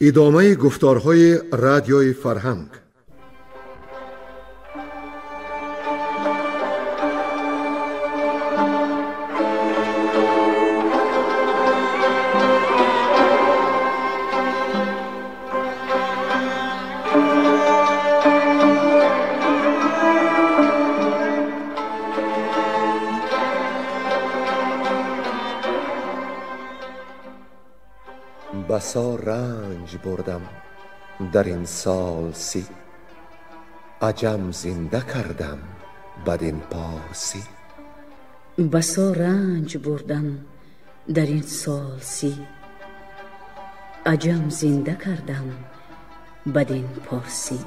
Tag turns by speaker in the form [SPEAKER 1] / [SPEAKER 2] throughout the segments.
[SPEAKER 1] Идомаи гуфторҳои радиои фарҳанг. بسا رنج بردم در این سال 30، عجم زنده کردم بدین پارسی.
[SPEAKER 2] بسا رنج بردم در این سال 30، عجم زنده کردم بدین پارسی.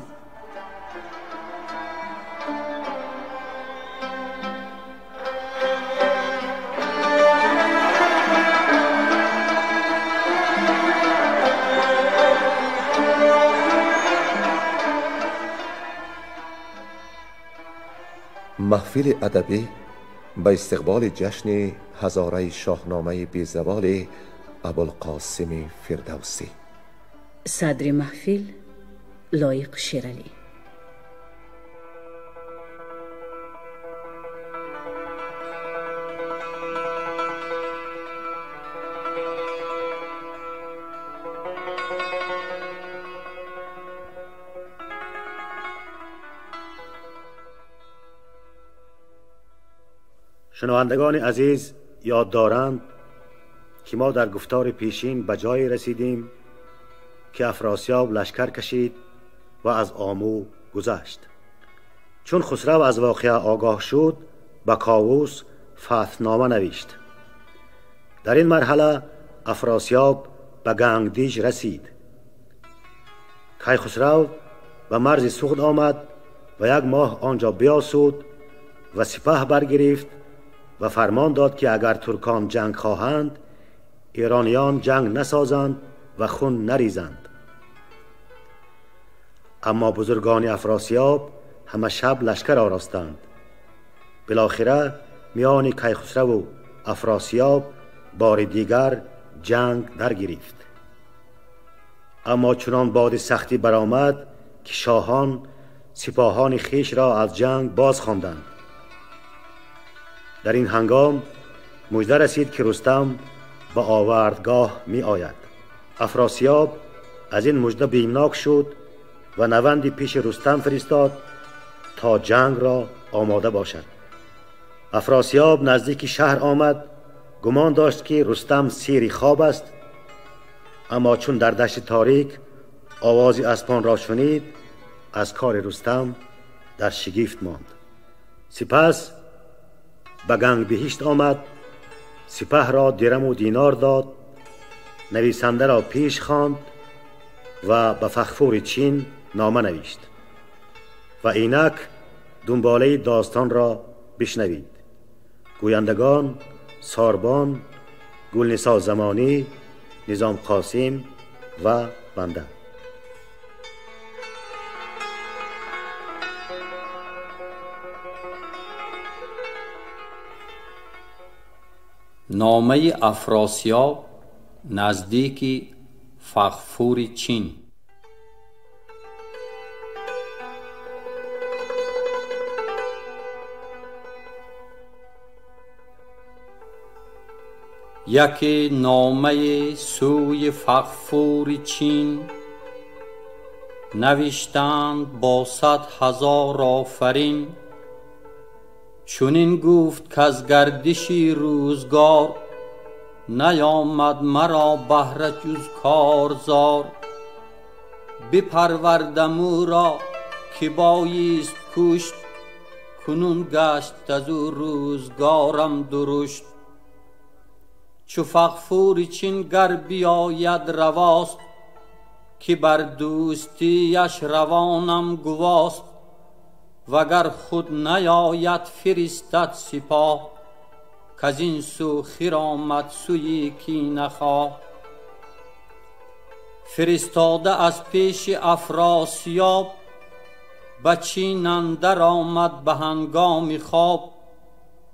[SPEAKER 1] Маҳфили адабӣ ба истиқболи ҷашни ҳазораи шоҳномаи безаволи Абулқосими Фирдавсӣ.
[SPEAKER 2] Садри маҳфил Лоиқ Шералӣ.
[SPEAKER 3] شنوندگان عزیز یاد دارند که ما در گفتار پیشین به جایی رسیدیم که افراسیاب لشکر کشید و از آمو گذشت. چون خسرو از واقعه آگاه شد به کاووس فتحنامه نوشت. در این مرحله افراسیاب به گنگدیج رسید. کیخسرو به مرز سغد آمد و یک ماه آنجا بیاسود و سپه برگرفت و فرمان داد که اگر ترکان جنگ خواهند ایرانیان جنگ نسازند و خون نریزند. اما بزرگان افراسیاب همه شب لشکر آراستند. بالاخره میان کیخسرو و افراسیاب بار دیگر جنگ درگرفت. اما چنان باد سختی برآمد که شاهان سپاهان خویش را از جنگ باز خواندند. در این هنگام مژده رسید که رستم به آوردگاه می آید. افراسیاب از این مژده بیمناک شد و نوندی پیش رستم فرستاد تا جنگ را آماده باشد. افراسیاب نزدیک شهر آمد، گمان داشت که رستم سیری خواب است، اما چون در دشت تاریک آواز اسپان را شنید از کار رستم در شگفت ماند. سپس به گنگ بهشت آمد، سپه را درم و دینار داد، نویسنده را پیش خواند و به فخفور چین نامه نوشت و اینک دنباله داستان را بشنوید. گویندگان ساربان، گلنسا زمانی، نظام قاسم و بنده.
[SPEAKER 4] نامه افراسیاب نزدیک فغفور چین. یکی نامه سوی فغفور چین نوشتند با 100,000 آفرین. چنین گفت کز گردشی روزگار نیامد مرا بهره جز کارزار. بپروردم او را که بایست کشت، کنون گشت از او روزگارم درشت. چو فغفور چین گر بیاید رواست، که بر دوستیش روانم گواست. وگر خود نیاید فرستد سپاه، کز این سو خرامد سوی کینه خواه. فرستاده از پیش افراسیاب، به چین اندر آمد به هنگام خواب.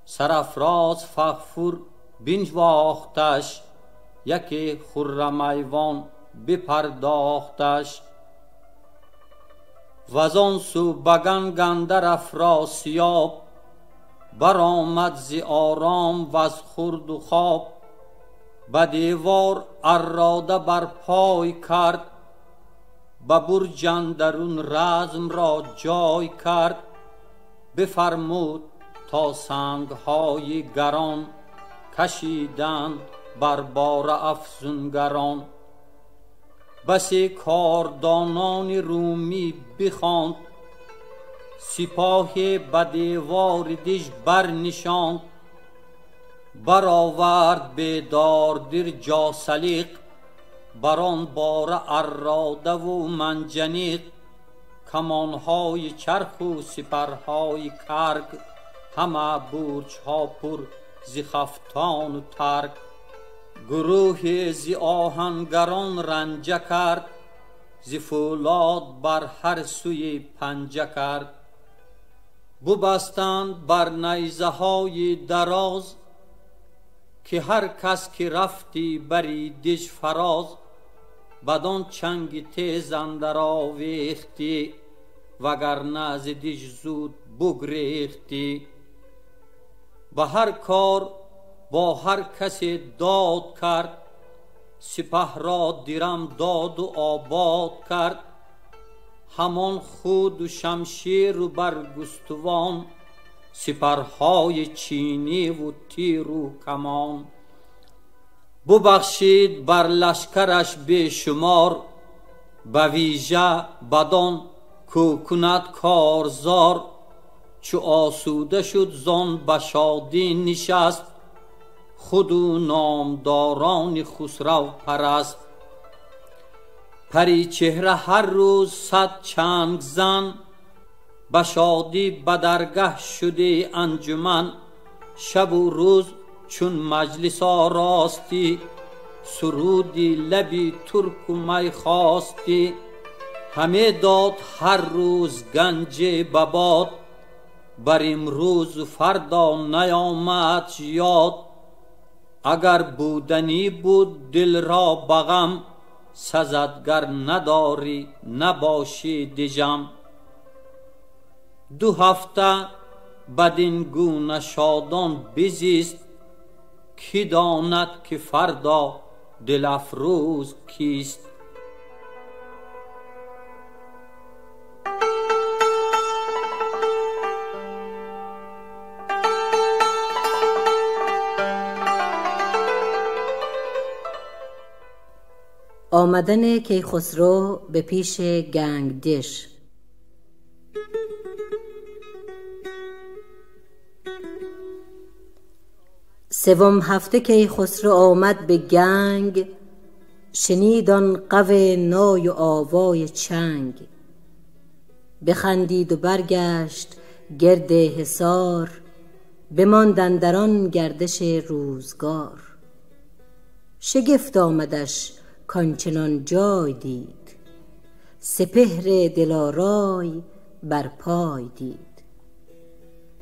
[SPEAKER 4] سرافراز فغفور بنواختش، یکی خرم ایوان بپرداختش. وزان سو بگنگ اندر افراسیاب، برآمد ز آرام وز خورد و خواب. به دیوار اراده بر پای کرد، به برج اندرون رزم را جای کرد. بفرمود تا سنگهای گران، کشیدند بر بار افزونگران. بسی کاردانان رومی بخواند، سپاه به دیوار دژ برنشاند. برآورد بیدار دیر جاسلیق، بر آن باره اراده و منجنیق. کمانهای چرخ و سپرهای کرگ، همه برجها پر ز خفتان و ترگ. گروهی ز آهنگران رنجه کرد، ز فولاد بر هر سوی پنجه کرد. ببستند بر نیزه های دراز، که هر کس که رفتی بری دژ فراز. بدان چنگ تیز اندر آویختی، وگرنه ز دژ زود بگریختی. به هر کار با هر کسی داد کرد، سپه را درم داد و آباد کرد. همان خود و شمشیر و برگستوان، سپرهای چینی و تیر و کمان. ببخشید بر لشکرش بیشمار، به ویژه بدان کو کند کارزار. چو آسوده شد زان به شادی نشست، خود و نامداران خسرو پرست. پری چهره هر روز 100 چنگ زن، به شادی به درگه شده انجمن. شب و روز چون مجلس آراستی، سرودی لبی ترک و می خواستی. همه داد هر روز گنج به باد، بر امروز و فردا نیامد یاد. اگر بودنی بود دل را به غم، سزد گر نداری نباشی دژم. 2 هفته بدین گونه شادان بزیست، کی داند که فردا دل افروز کیست.
[SPEAKER 2] آمدن کیخسرو به پیش گنگ دژ. سوم هفته کیخسرو آمد به گنگ، شنید آن قو نای و آوای چنگ. بخندید و برگشت گرد حصار، بماند اندر آن گردش روزگار. شگفت آمدش کآنچنان جای دید، سپهر دلارای بر پای دید.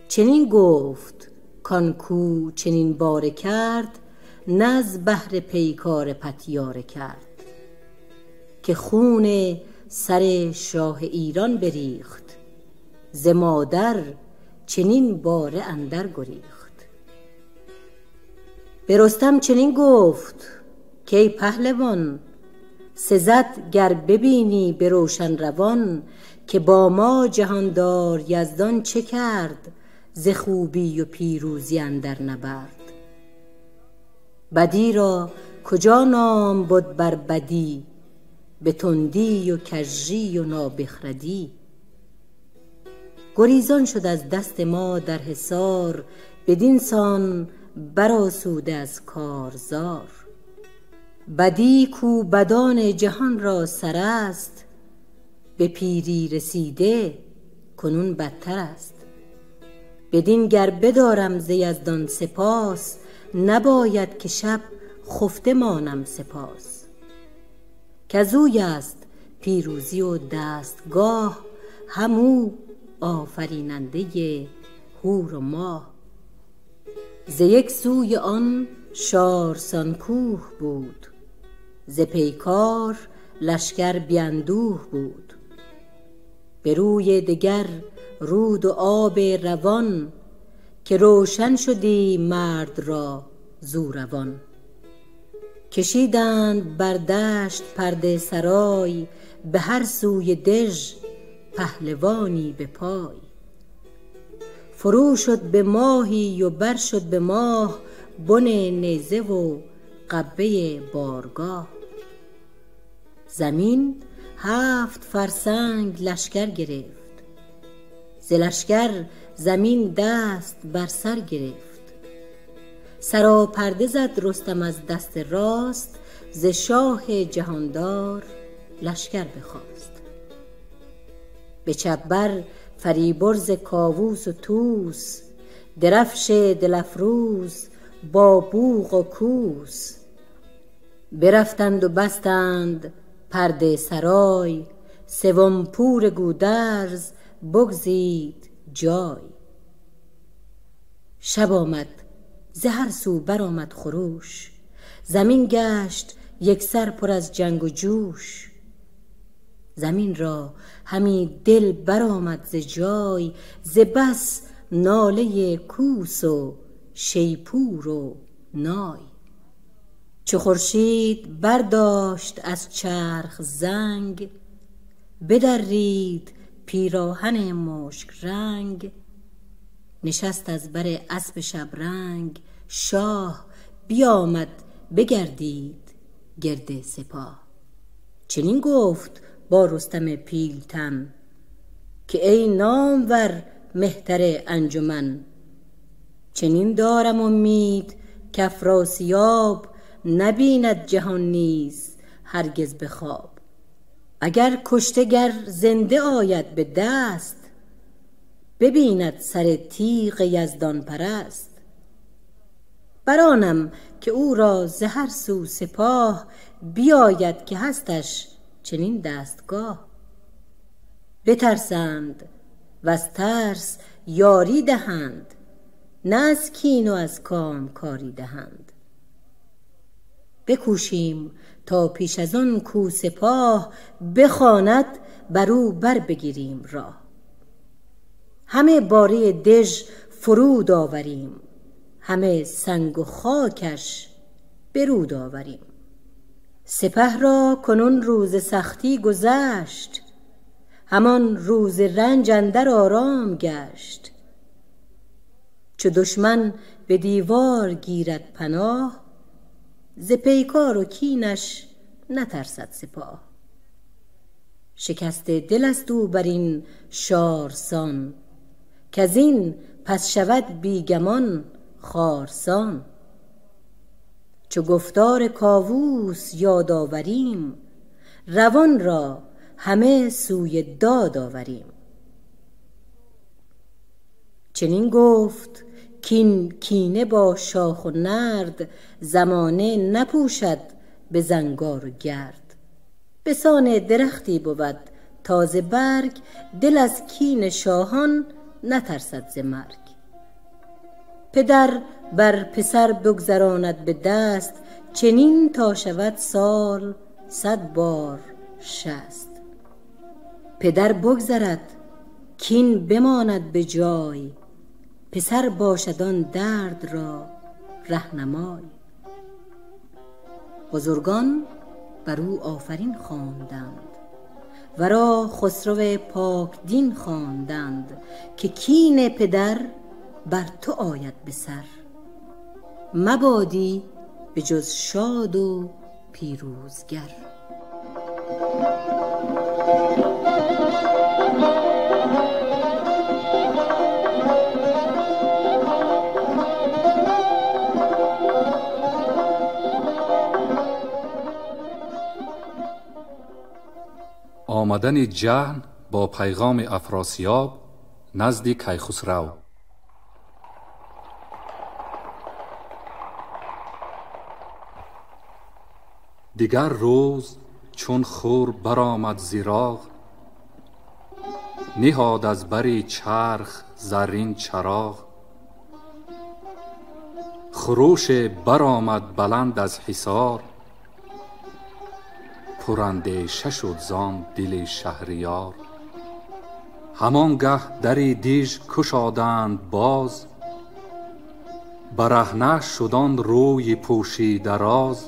[SPEAKER 2] چنین گفت کان کو چنین باره کرد، نه از بهر پیکار پتیاره کرد. که خون سر شاه ایران بریخت، ز مادر چنین باره اندر گریخت. به رستم چنین گفت کای پهلوان، سزد گر ببینی به روشن روان. که با ما جهاندار یزدان چه کرد، ز خوبی و پیروزی اندر نبرد. بدی را کجا نام بد بر بدی، به تندی و کژی و نابخردی. گریزان شد از دست ما در حصار، بدین سان برآسوده از کارزار. بدی کو بدان جهان را سر است، به پیری رسیده کنون بدتر است. بدین گر بدارم ز یزدان سپاس، نباید که شب خفته مانم سپاس. کزوی است پیروزی و دستگاه، هم او آفریننده هور و ماه. ز یک سوی آن شارسان کوه بود، ز پیکار لشکر بی اندوه بود. به روی دگر رود و آب روان، که روشن شدی مرد را زو روان. کشیدند بر دشت پرده سرای، به هر سوی دژ پهلوانی به پای. فرو شد به ماهی و بر شد به ماه، بن نیزه و قبه بارگاه. زمین 7 فرسنگ لشکر گرفت، ز لشکر زمین دست بر سر گرفت. سراپرده زد رستم از دست راست، ز شاه جهاندار لشکر بخواست. به چپ بر فریبرز کاووس و طوس، درفش دل افروز با بوق و کوس. برفتند و بستند پرده سرای، سوم پور گودرز بگزید جای. شب آمد ز هر سو برآمد خروش، زمین گشت یکسر پر از جنگ و جوش. زمین را همی دل برآمد ز جای، ز بس ناله کوس و شیپور و نای. چو خورشید برداشت از چرخ زنگ، بدرید پیراهن مشک رنگ. نشست از بر اسب شبرنگ، شاه بیامد بگردید گرد سپاه. چنین گفت با رستم پیلتن، که ای نامور مهتر انجمن. چنین دارم امید کافراسیاب، نبیند جهان نیز هرگز به خواب. اگر کشته گر زنده آید به دست، ببیند سر تیغ یزدان پرست. برانم که او را ز هر سو سپاه، بیاید که هستش چنین دستگاه. بترسند وز ترس یاری دهند، نه از کین و از کام کاری دهند. بکوشیم تا پیش از آن کو سپاه، بخواند بر او بر بگیریم راه. همه باره دژ فرود آوریم، همه سنگ و خاکش برود آوریم. سپه را کنون روز سختی گذشت، همان روز رنج اندر آرام گشت. چو دشمن به دیوار گیرد پناه، ز پیکار و کینش نترسد سپاه. شکسته دل است او بر این شارسان، کز این پس شود بیگمان خارسان. چو گفتار کاووس یاد آوریم، روان را همه سوی داد آوریم. چنین گفت کین کینه با شاخ و نرد، زمانه نپوشد به زنگار و گرد. بسان درختی بود تازه برگ، دل از کین شاهان نترسد ز مرگ. پدر بر پسر بگذراند به دست، چنین تا شود سال 100 بار 60. پدر بگذرد کین بماند به جای، پسر باشد آن درد را رهنمای. بزرگان بر او آفرین خواندند، ورا خسرو پاک دین خواندند، که کین پدر بر تو آید به سر، مبادی به جز شاد و پیروزگر.
[SPEAKER 5] آمدن جهن با پیغام افراسیاب نزد کیخسرو. دیگر روز چون خور برآمد زیراغ، نهاد از بر چرخ زرین چراغ. خروش برآمد بلند از حصار، پراندیشه شد زان دل شهریار. همانگه دری دیژ کشادند باز، برهنه شدان روی پوشیده راز.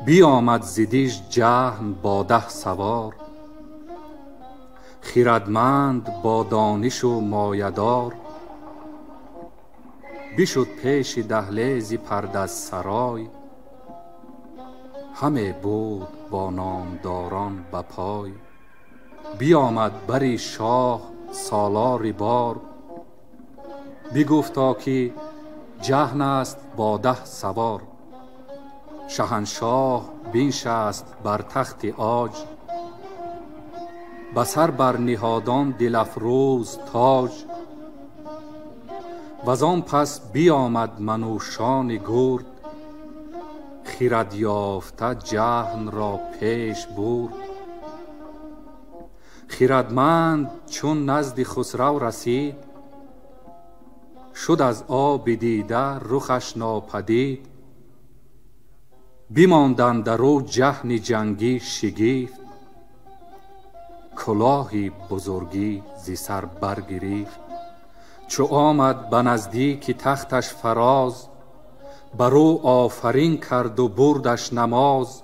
[SPEAKER 5] بیامد ز دیژ جهن با 10 سوار، خیردمند با دانش و مایه دار. بشد پیش دهلیز پرده سرای، همه بود با نامداران به پای. بیامد بری شاه سالار بار، بگفتا که جهن است با 10 سوار. شهنشاه بنشست بر تخت عاج، به سر بر نهادان دل افروز تاج. وزان پس بیامد منوشان گرد، خیرد یافته جهن را پیش برد. خیردمند چون نزد خسرو رسید، شد از آب دیده رخش ناپدید. بماند در او جهن جنگی شگفت، کلاهی بزرگی ز سر برگرفت. چو آمد به نزدیک تختش فراز، بر او آفرین کرد و بردش نماز.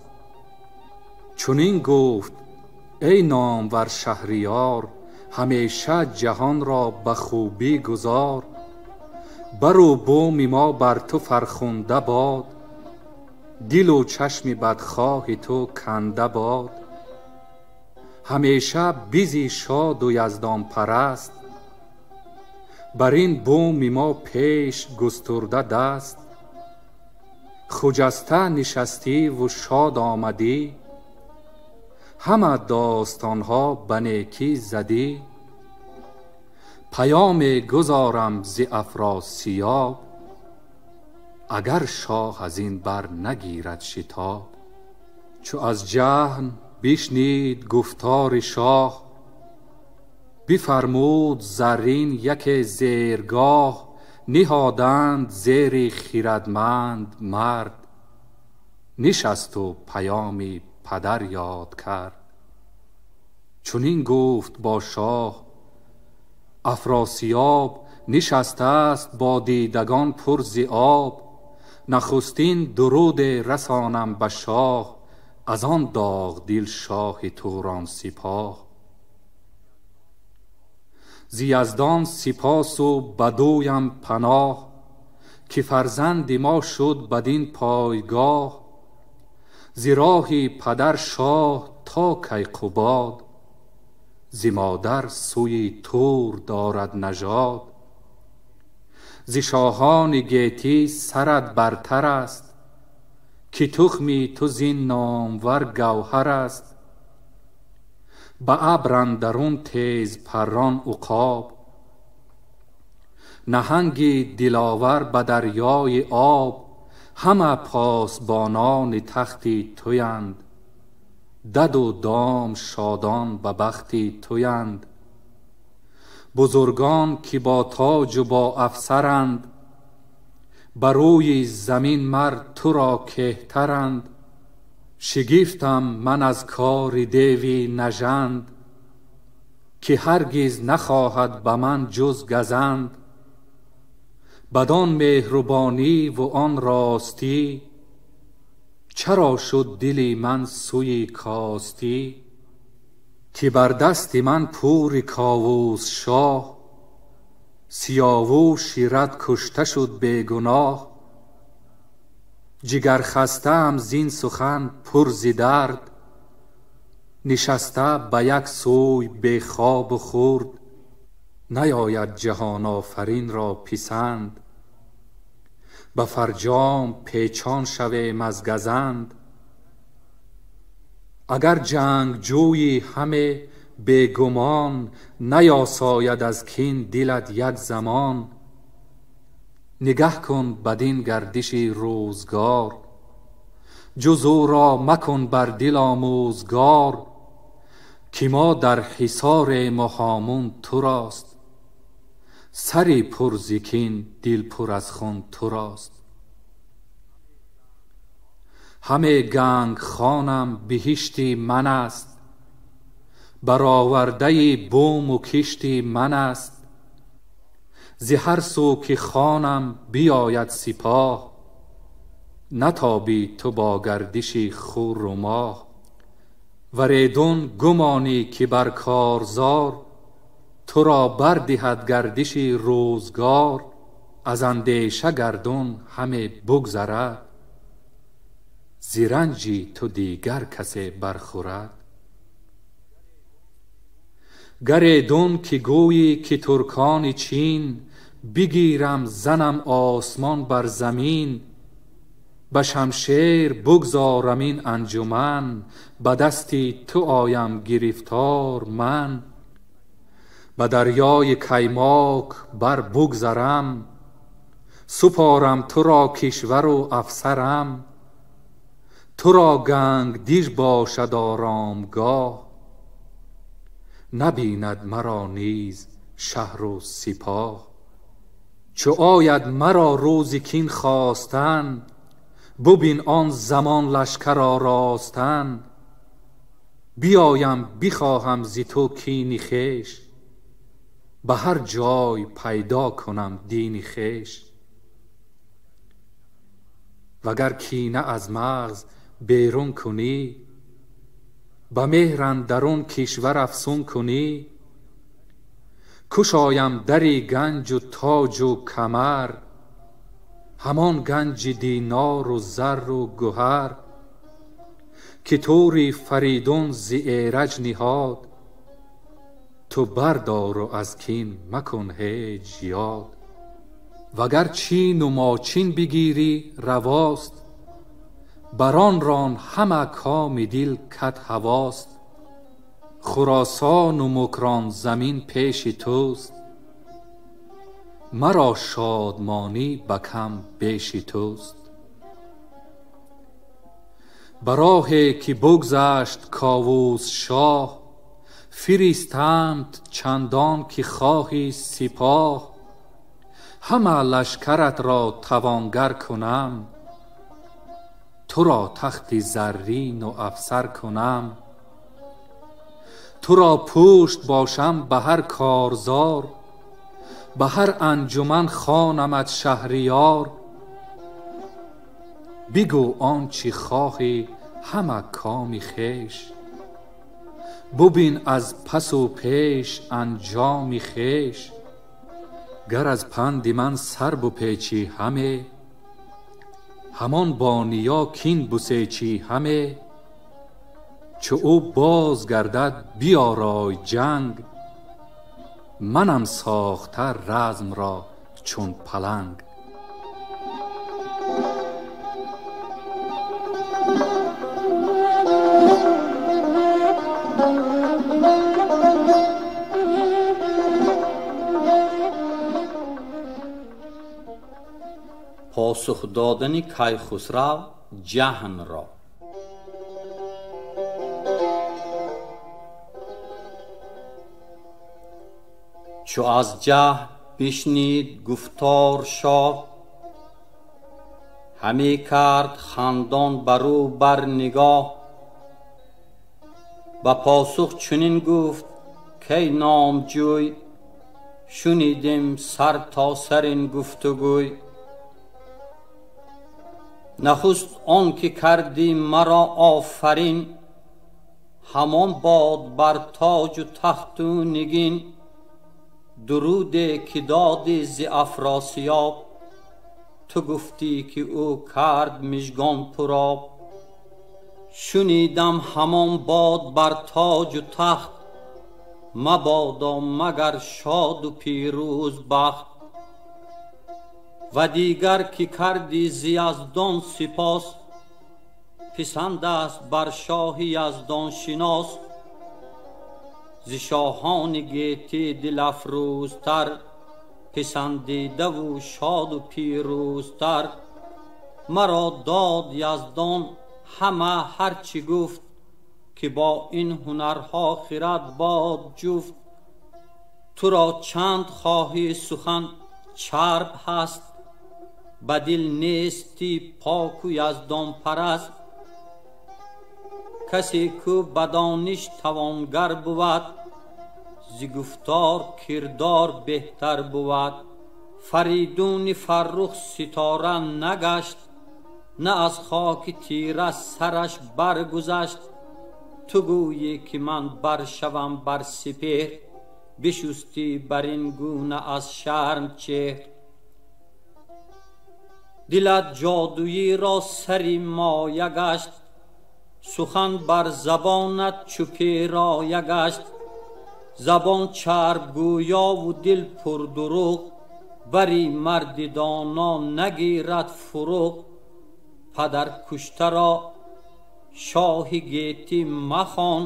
[SPEAKER 5] چنین گفت ای نامور شهریار، همیشه جهان را به خوبی گذار. بر و بوم ما بر تو فرخنده باد، دل و چشم بدخواه تو کنده باد. همیشه بزی شاد و یزدان پرست، بر این بوم ما پیش گسترده دست. خجسته نشستی و شاد آمدی، همه داستانها به نیکی زدی. پیام گذارم ز افراسیاب، اگر شاه از این بر نگیرد شتاب. چو از جهن بشنید گفتار شاه، بفرمود زرین یک زیرگاه. نهادند زیر خیردمند مرد، نشست و پیامی پدر یاد کرد. چنین گفت با شاه افراسیاب، نشسته است با دیدگان پر ز آب. نخستین درود رسانم به شاه، از آن داغ دل شاه توران سپاه. ز یزدان سپاس و بدویم پناه، که فرزند ما شد بدین پایگاه. ز راه پدر شاه تا کیقباد، ز مادر سوی تور دارد نژاد. ز شاهان گیتی سرت برتر است، که تخمی تو زین نامور گوهر است. به ابر اندرون تیز پران عقاب، نهنگی دلاور به دریای آب. همه پاسبانان تختی تویند، دد و دام شادان به بختی تویند. بزرگان که با تاج و با افسرند، بر روی زمین مر تو را کهترند. شگفتم من از کار دیوی نژند، که هرگز نخواهد به من جز گزند. بدان مهربانی و آن راستی، چرا شد دل من سوی کاستی؟ که بر دست من پور کاووس شاه، سیاووش رد کشته شد بیگناه. جگر خسته ام زین سخن پر ز درد، نشسته به یک سوی بی خواب و خورد. نیاید جهان آفرین را پسند، به فرجام پیچان شویم از گزند. اگر جنگ جویی همه بیگمان، نیاساید از کین دلت یک زمان. نگه کن بدین گردش روزگار، جز او را مکن بر دل آموزگار. که ما در حصار مهامون تو راست، سری پر ز کین دل پر از خون تو راست. Ҳаме ганг хонам биҳишти ман аст, баровардаи буму кишти ман аст. Зи ҳар сӯ ки хонам биёяд сипоҳ, натобӣ ту бо гардиши хуру моҳ. Варедун гумонӣ ки бар корзор, туро бардиҳад гардиши рӯзгор. Аз андеша гардун ҳаме бугзарад, зи ранҷи ту дигар касе бархӯрад. Гаредун ки гӯйӣ ки туркони Чин, бигирам занам осмон бар замин. Ба шамшер бугзорам ин анҷуман, ба дасти ту оям гирифтор ман. Ба дарёи Каймок бар бугзарам, супорам туро кишвару афсарам. Туро гангдиж бошад оромгоҳ, набинад маро низ шаҳру сипоҳ. Чу ояд маро рӯзи кин хостан, бубин он замон лашкар оростан. Биёям бихоҳам зи ту кини хеш, ба ҳар ҷой пайдо кунам дини хеш. Вагар кина аз мағз берун кунӣ, ба меҳр андарун кишвар афсун кунӣ. Кушоям дари ганҷу тоҷу камар, ҳамон ганҷи динору зарру гуҳар. Ки тури Фаридун зи Эраҷ ниҳод, ту бардору аз кин макун ҳеҷ ёд. Вагар чину мочин бигирӣ равост, бар он рон ҳама коми дил кат ҳавост. Хуросону Мукрон замин пеши туст, маро шодмонӣ ба кам беши туст. Ба роҳе ки бугзашт Ковус шоҳ, фиристамт чандон ки хоҳӣ сипоҳ. Ҳама лашкаратро тавонгар кунам, туро тахти заррину афсар кунам. Туро пушт бошам ба ҳар корзор, ба ҳар анҷуман хонамат шаҳриёр. Бигӯ он чӣ хоҳӣ ҳама коми хеш, бубин аз пасу пеш анҷоми хеш. Гар аз панди ман сар бупечӣ ҳаме, ҳамон бо ниё кин бусечӣ ҳаме. Чу ӯ боз гардад биёрой ҷанг, манам сохта размро чун паланг.
[SPEAKER 4] Посух додани Кайхусрав Ҷаҳнро. Чу аз Ҷаҳн бишнид гуфтор шоҳ, ҳаме кард хандон бар ӯ бар нигоҳ. Ба посух чунин гуфт кай номҷӯй, шунидем сар то сар ин гуфтугӯй. Нахуст он ки кардӣ маро офарин, ҳамон бод бар тоҷу тахту нигин. Дуруде ки додӣ зи Афросиёб, ту гуфтӣ ки ӯ кард мижгон пуроб. Шунидам ҳамон бод бар тоҷу тахт, мабодо магар шоду пирӯз бахт. Ва дигар ки кардӣ зи Яздон сипос, писанд аст бар шоҳи Яздоншинос. Зи шоҳони гетӣ дилафрӯзтар, писандидаву шоду пирӯзтар. Маро дод Яздон ҳама ҳар чӣ гуфт, ки бо ин ҳунарҳо хирад бод ҷуфт. Туро чанд хоҳӣ сухан чарб ҳаст, ба дил нести поку Яздонпараст. Касе ку ба дониш тавонгар бувад, зи гуфтор кирдор беҳтар бувад. Фаридуни Фаррух ситора нагашт, на аз хоки тира сараш баргузашт. Ту гӯйӣ ки ман баршавам бар сипеҳр, бишустӣ бар ин гуна аз шарм чеҳр. Дилат ҷодуиро сари моя гашт, сухан бар забонат чу пероя гашт. Забон чарб гӯёву дил пурдурӯғ, бари марди доно нагирад фурӯғ. Падаркуштаро шоҳи гетӣ махон,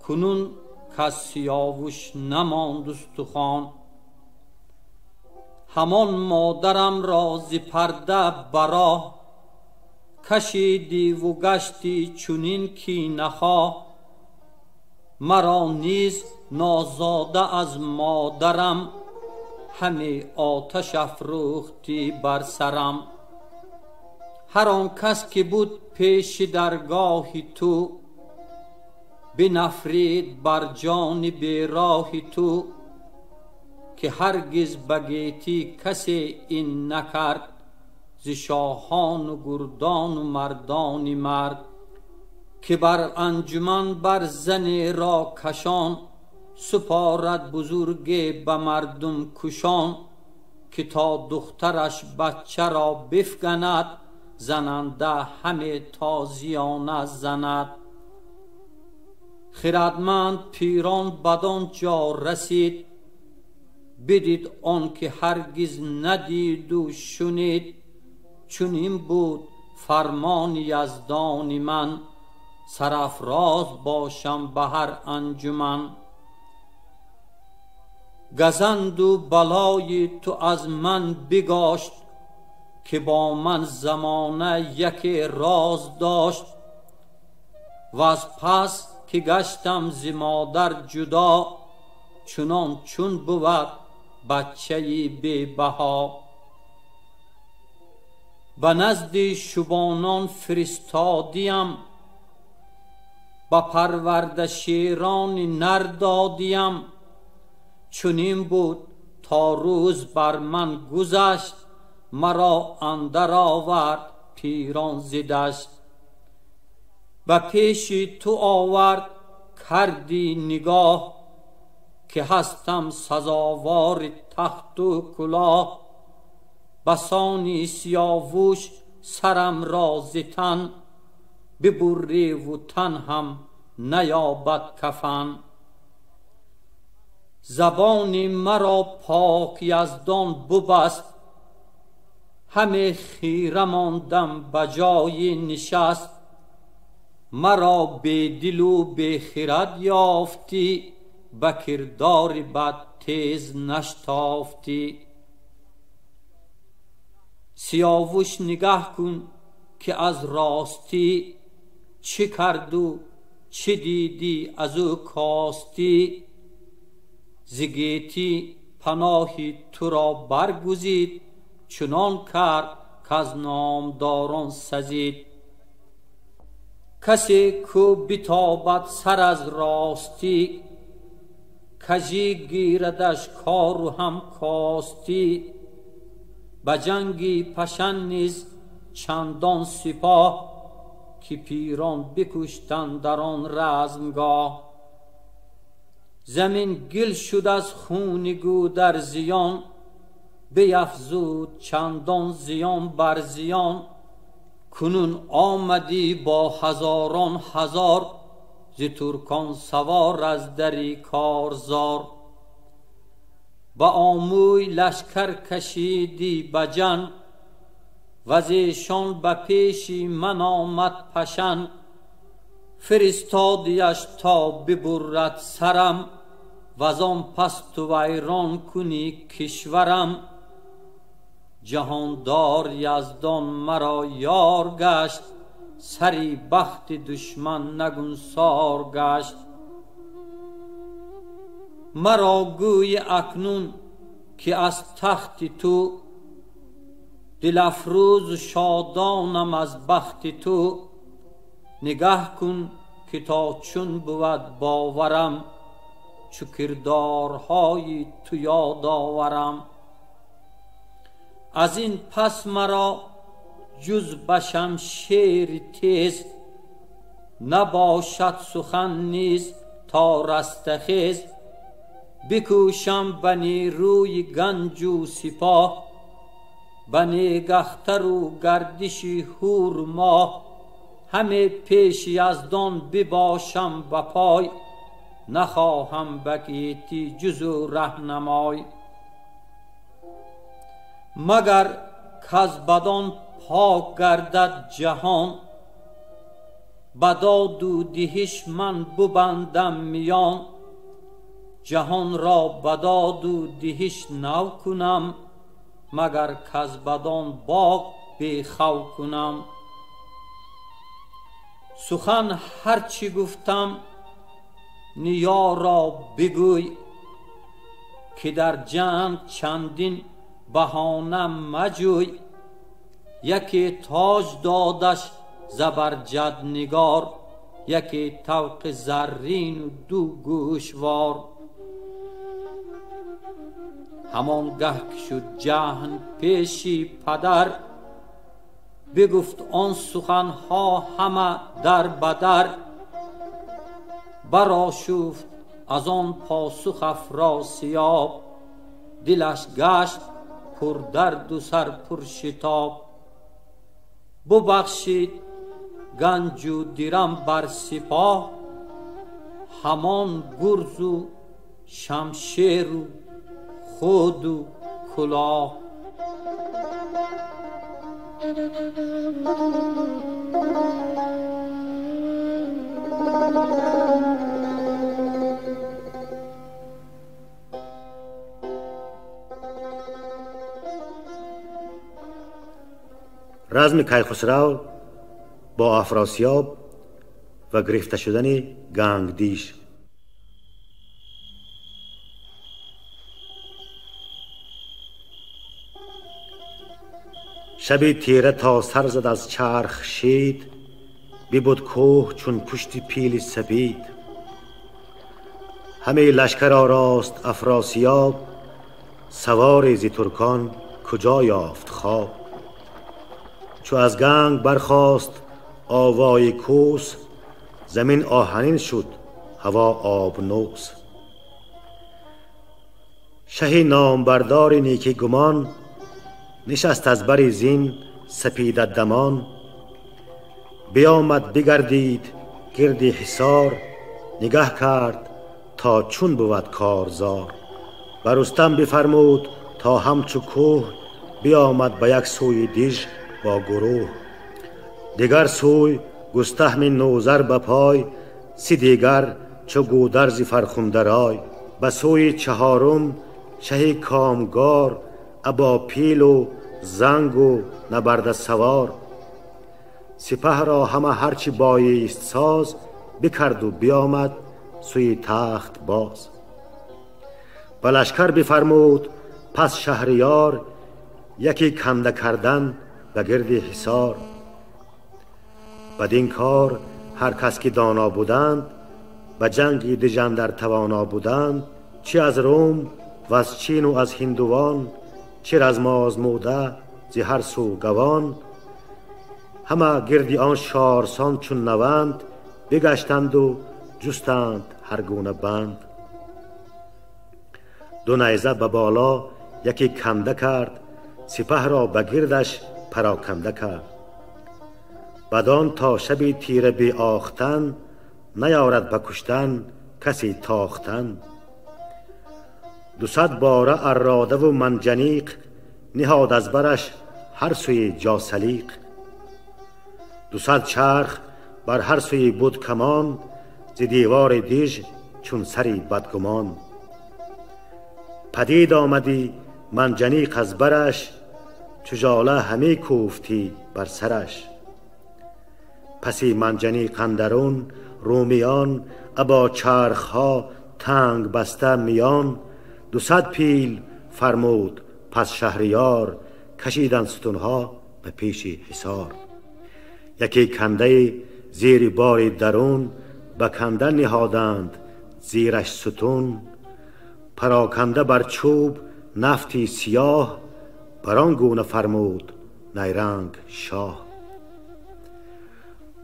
[SPEAKER 4] кунун кас Сиёвуш намонд устухон. Ҳамон модарамро зи парда бароҳ, кашидиву гаштӣ чунин ки нахоҳ. Маро низ нозода аз модарам, ҳаме оташ афрӯхтӣ бар сарам. Ҳар он кас ки буд пеши даргоҳи ту, бинафрид бар ҷони бероҳи ту. Ки ҳаргиз ба гетӣ касе ин накард, зи шоҳону гурдону мардони мард. Ки бар анҷуман бар зане ро кашон, супорад бузурге ба мардум кушон. Ки то духтараш бачаро бифганад, зананда ҳаме тозиёна занад. Хирадманд пирон бадон ҷо расид, бидид он ки ҳаргиз надиду шунид. Чунин буд фармони яздони ман, сарафроз бошам ба ҳар анҷуман. Газанду балои ту аз ман бигошт, ки бо ман замона яке роз дошт. Ваз пас ки гаштам зи модар ҷудо, чунон чун бувад бачаи бебаҳо. Ба назди шубонон фиристодиям, ба парварда шерони нар додиям. Чунин буд то рӯз бар ман гузашт, маро андар овард пирон зи дашт. Ба пеши ту овард кардӣ нигоҳ, ки ҳастам сазовори тахту кулоҳ. Басони Сиёвуш сарам ро зи тан, бибурриву тан ҳам наёбад кафан. Забони маро пок яздон бубаст, ҳаме хира мондам ба ҷои нишаст. Маро бедилу бехирад ёфтӣ, ба кирдори бад тез наштофтӣ. Сиёвуш нигаҳ кун ки аз ростӣ, чӣ карду чӣ дидӣ аз ӯ костӣ. Зи гетӣ паноҳи туро баргузид, чунон кард каз номдорон сазид. Касе ку битобад сар аз ростӣ, кажӣ гирадаш кору ҳам костӣ. Ба ҷанги пашан низ чандон сипоҳ, ки пирон бикуштанд дар он размгоҳ. Замин гил шуд аз хуни гӯдарзиён, биафзуд чандон зиён бар зиён. Кунун омадӣ бо ҳазорон ҳазор, зи туркон савор аз дари корзор. Ба омӯй лашкар кашидӣ ба ҷанг, вазешон ба пеши ман омад пашан. Фиристодиаш то бибурад сарам, вазон пас ту вайрон кунӣ кишварам. Ҷаҳондор яздон маро ёр гашт, сари бахти душман нагунсор гашт. Маро гӯи акнун ки аз тахти ту, дилафрӯзу шодонам аз бахти ту. Нигаҳ кун ки то чун бувад боварам, чу кирдорҳои ту ёд оварам. Аз ин пас маро ҷуз ба шамшери тез, набошад сухан низ то растахез. Бикӯшам ба нерӯи ганҷу сипоҳ, ба негахтару гардиши ҳуру моҳ. Ҳаме пеши яздон бибошам ба пой, нахоҳам ба гетӣ ҷузу раҳнамой. Магар каз бадон пок гардад ҷаҳон, ба доду диҳиш ман бубандам миён. Ҷаҳонро ба доду диҳиш нав кунам, магар каз бадон боғ бехав кунам. Сухан ҳарчи гуфтам ниёро бигӯй, ки дар ҷанг чандин баҳона маҷӯй. Яке тоҷ додаш забарҷад нигор, яке тавқи заррину ду гӯшвор. Ҳамон гаҳ ки шуд ҷаҳн пеши падар, бигуфт он суханҳо ҳама дар ба дар. Барошуфт аз он посух Афросиёб, дилаш гашт пурдарду сар пуршитоб. Бубахшид ганҷу дирам бар сипоҳ, ҳамон гурзу шамшеру худу кулоҳ.
[SPEAKER 3] Разми Кайхусрав бо Афросиёб ва гирифта шудани Гангдиш. Шаби тира то сар зад аз чарх шид, бибуд кӯҳ чун пушти пили сапид. Ҳаме лашкар орост Афросиёб, савори зи туркон куҷо ёфт хоб. Чу аз ганг бархост овои кӯс, замин оҳанин шуд, ҳаво обнӯс. Шаҳи номбардори неки гумон, нишаст аз бари зин сапидадамон. Биомад бигардид гирди ҳисор, нигаҳ кард то чун бувад корзор. Ба Рустам бифармуд то ҳамчу кӯҳ, биомад ба як сӯи диж бо гурӯҳ. Дигар сӯй густаҳми нӯзар ба пой, си дигар чу гӯдарзи фархундарой. Ба сӯи чаҳорум шаҳи комгор, або пилу зангу набарда савор. Сипаҳро ҳама ҳарчи боист соз, бикарду биомад сӯи тахт боз. Ба лашкар бифармуд пас шаҳриёр, яке канда кардан ба гирди ҳисор. Бадин кор ҳар кас ки доно буданд, ба ҷанги дижандар тавоно буданд, чи аз Рум ва аз Чину аз ҳиндувон, чи размозмуда зи ҳар сӯ гавон, ҳама гирди он шорсон чун наванд, бигаштанду ҷустанд ҳар гуна банд. Ду найза ба боло яке канда кард, сипаҳро ба гирдаш пароканда кард. Бадон то шаби тира беохтан, наёрад ба куштан касе тохтан. 200 бора арродаву манҷаниқ, ниҳод аз бараш ҳар сӯи ҷосалиқ. 200 чарх бар ҳар сӯи буд камон, зи девори диж чун сари бадгумон. Падид омадӣ манҷаниқ аз бараш, чу жола ҳаме кӯфтӣ бар сараш. Паси манҷаниқ андарун румиён, або чархҳо танг баста миён. 200 пил фармуд пас шаҳриёр, кашиданд сутунҳо ба пеши ҳисор. Яке кандаи زیر بار درون، بکنده نهادند زیرش ستون. پراکنده بر چوب نفتی سیاه، بران گونه فرمود نیرنگ شاه.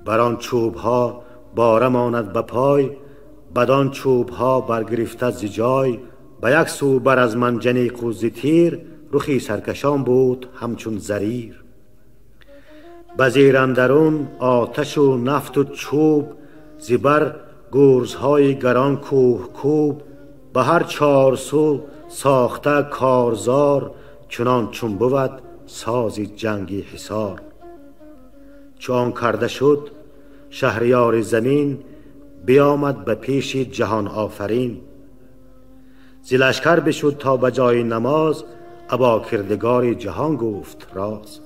[SPEAKER 3] بران چوب ها باره ماند به پای، بدان چوب ها برگرفته ز جای. به یک سو بر از منجنیق و ز تیر، رخی سرکشان بود همچون زریر. به زیر اندرون آتش و نفت و چوب، زبر گرزهای گران کوه کوب. به هر چار سو ساخته کارزار، چنان چون بود ساز جنگی حصار. چو آن کرده شد شهریار زمین، بیامد به پیش جهان آفرین. ز لشکر بشد تا به جای نماز، ابا کردگار جهان گفت راز.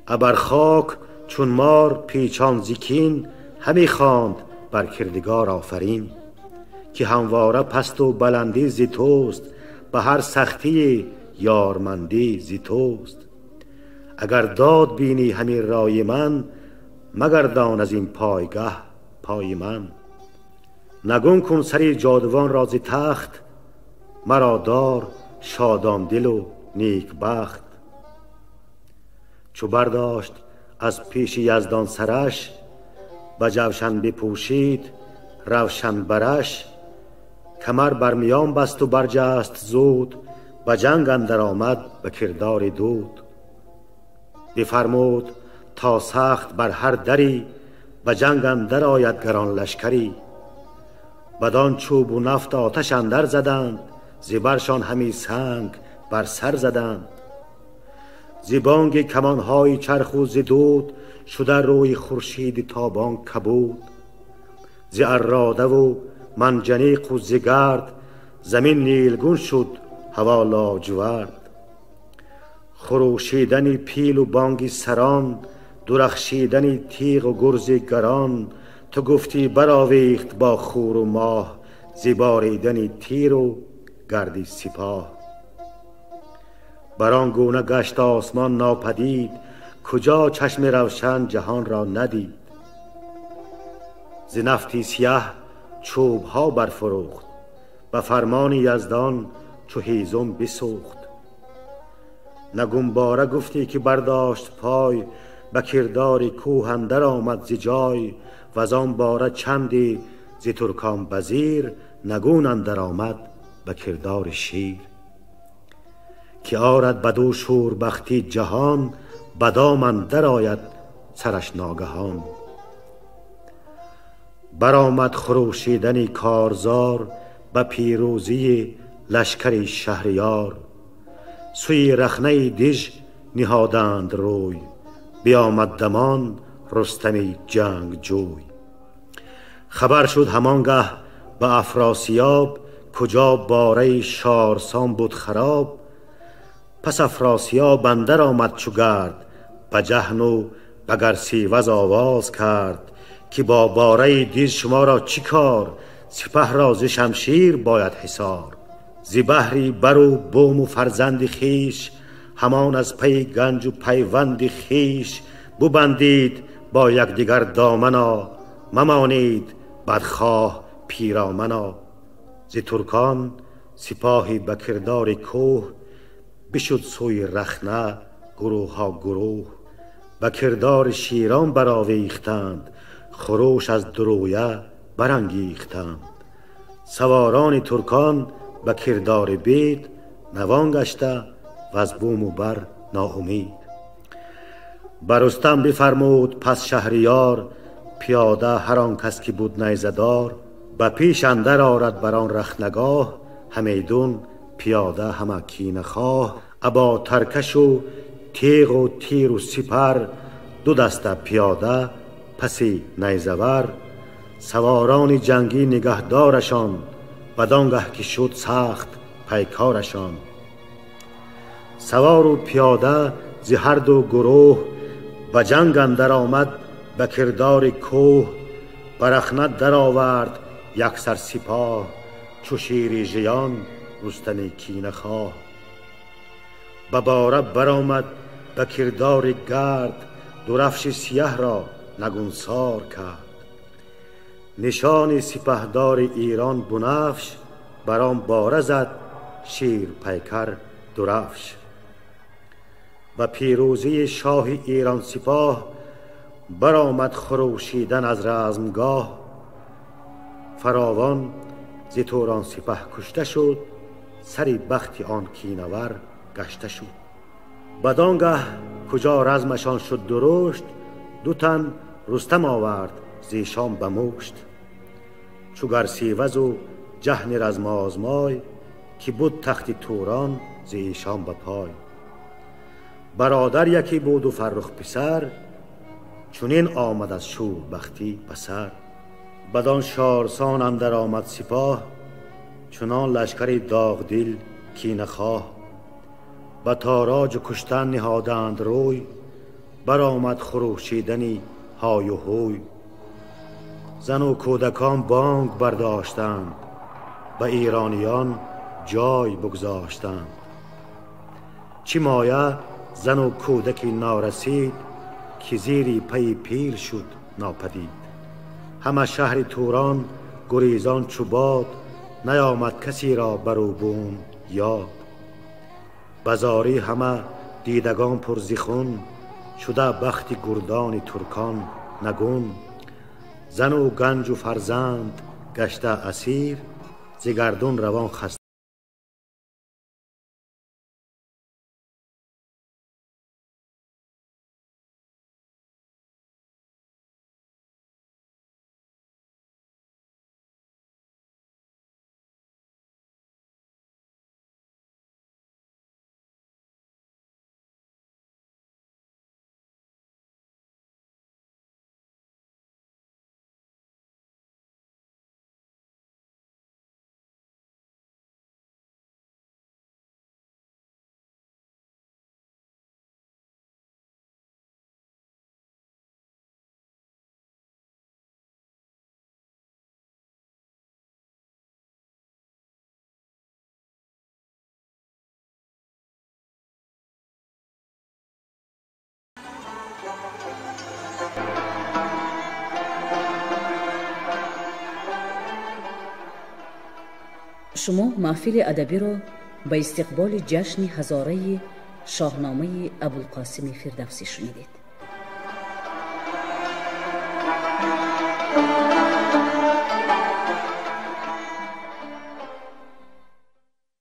[SPEAKER 3] ابر خاک چون مار پیچان ز کین، همی خواند بر کردگار آفرین. که همواره پست و بلندی ز توست، به هر سختی یارمندی ز توست. اگر داد بینی همی رای من، مگردان از این پایگه پای من. نگون کن سری جادوان را ز تخت، مرا دار شادان دل و نیک بخت. چو برداشت از پیش یزدان سرش، به جوشن بپوشید روشن برش. کمر بر میان بست و برجست زود، به جنگ اندر آمد به کردار دود. بفرمود تا سخت بر هر دری، به جنگ اندر آید گران لشکری. بدان چوب و نفت آتش اندر زدند، زبرشان همی سنگ بر سر زدند. ز بانگ کمانهای چرخ و ز دود، شده روی خورشید تابان کبود. ز اراده و منجنیق و ز گرد، زمین نیلگون شد هوا لاجورد. خروشیدن پیل و بانگ سران، درخشیدن تیغ و گرز گران. تو گفتی برآویخت با خور و ماه، ز باریدن تیر و گردی سپاه. بر آن گونه گشت آسمان ناپدید، کجا چشم روشن جهان را ندید. ز نفتی سیه چوب ها برفروخت، به فرمان یزدان چو هیزم بسوخت. نگون باره گفتی که برداشت پای، به کردار کوه اندر آمد ز جای. وزان باره چندی ز ترکان بزیر، نگون اندر آمد به کردار شیر. که آرد بدو شوربختی جهان، بدام اندر آید سرش ناگهان. برآمد خروشیدن کارزار، به پیروزی لشکر شهریار. سوی رخنه دژ نهادند روی، بیامد دمان رستمی جنگ جوی. خبر شد همانگه به افراسیاب، کجا باره شارسان بود خراب. پس افراسیاب اندر آمد چو گرد، به جهن و به گرسیوز آواز کرد. که با باره دژ شما را چی کار، سپه را ز شمشیر باید حصار. ز بهری بر و بوم و فرزند خویش، همان از پی گنج و پیوند خویش. ببندید با یکدیگر دامنا، ممانید بدخواه پیرامنا. ز ترکان سپاهی به کردار کوه، بشد سوی رخنه گروه ها گروه. به کردار شیران برآویختند، خروش از درویه برانگیختند. سواران ترکان به کردار بید، نوان گشته و از بوم و بر ناامید. بر رستم بفرمود پس شهریار، پیاده هر آن کس که بود نیزه دار. به پیش اندر آرد بر آن رخنگاه، همیدون پیاده همه کینه خواه. ابا ترکش و تیغ و تیر و سپر، دو دسته پیاده پسی نیزه ور. سواران جنگی نگهدارشان، بدانگه که شد سخت پیکارشان. سوار و پیاده ز هر دو گروه، به جنگ اندر آمد به کردار کوه. برخنه در آورد یک سر سپاه، چو شیر ژیان رستم کینه خواه. به باره برآمد به کردار گرد، درفش سیه را نگونسار کرد. نشان سپهدار ایران بنفش، بران باره زد شیر پیکر درفش. و پیروزی شاه ایران سپاه، برآمد خروشیدن از رزمگاه. فراوان ز توران سپه کشته شد، سری بخت آن کینور گشته شد. بدانگه کجا رزمشان شد درشت، دو تن رستم آورد زیشان به مشت. چو گرسیوز و جهن رزم آزمای، که بود تخت توران زیشان به پای. برادر یکی بود و فرخ پسر، چنین آمد از شوربختی به سر. بدان شارسان اندر آمد سپاه، چنان لشکری داغ دل کینه خواه. به تاراج کشتن نهادند روی، برآمد خروشیدنی های و هوی. زن و کودکان بانگ برداشتند، به ایرانیان جای بگذاشتند. چی مایه زن و کودکی نارسید، که زیری پی پیل شد ناپدید. همه شهر توران گریزان چو باد، نیامد کسی را بر او بوم یاد. بزاری همه دیدگان پر ز خون، شده بخت گردان ترکان نگون. زن و گنج و فرزند گشته اسیر، ز گردون روان خسته
[SPEAKER 6] Шумо маҳфили адабиро ба истиқболи ҷашни ҳазораи Шоҳномаи Абулқосими Фирдавсӣ шунидед.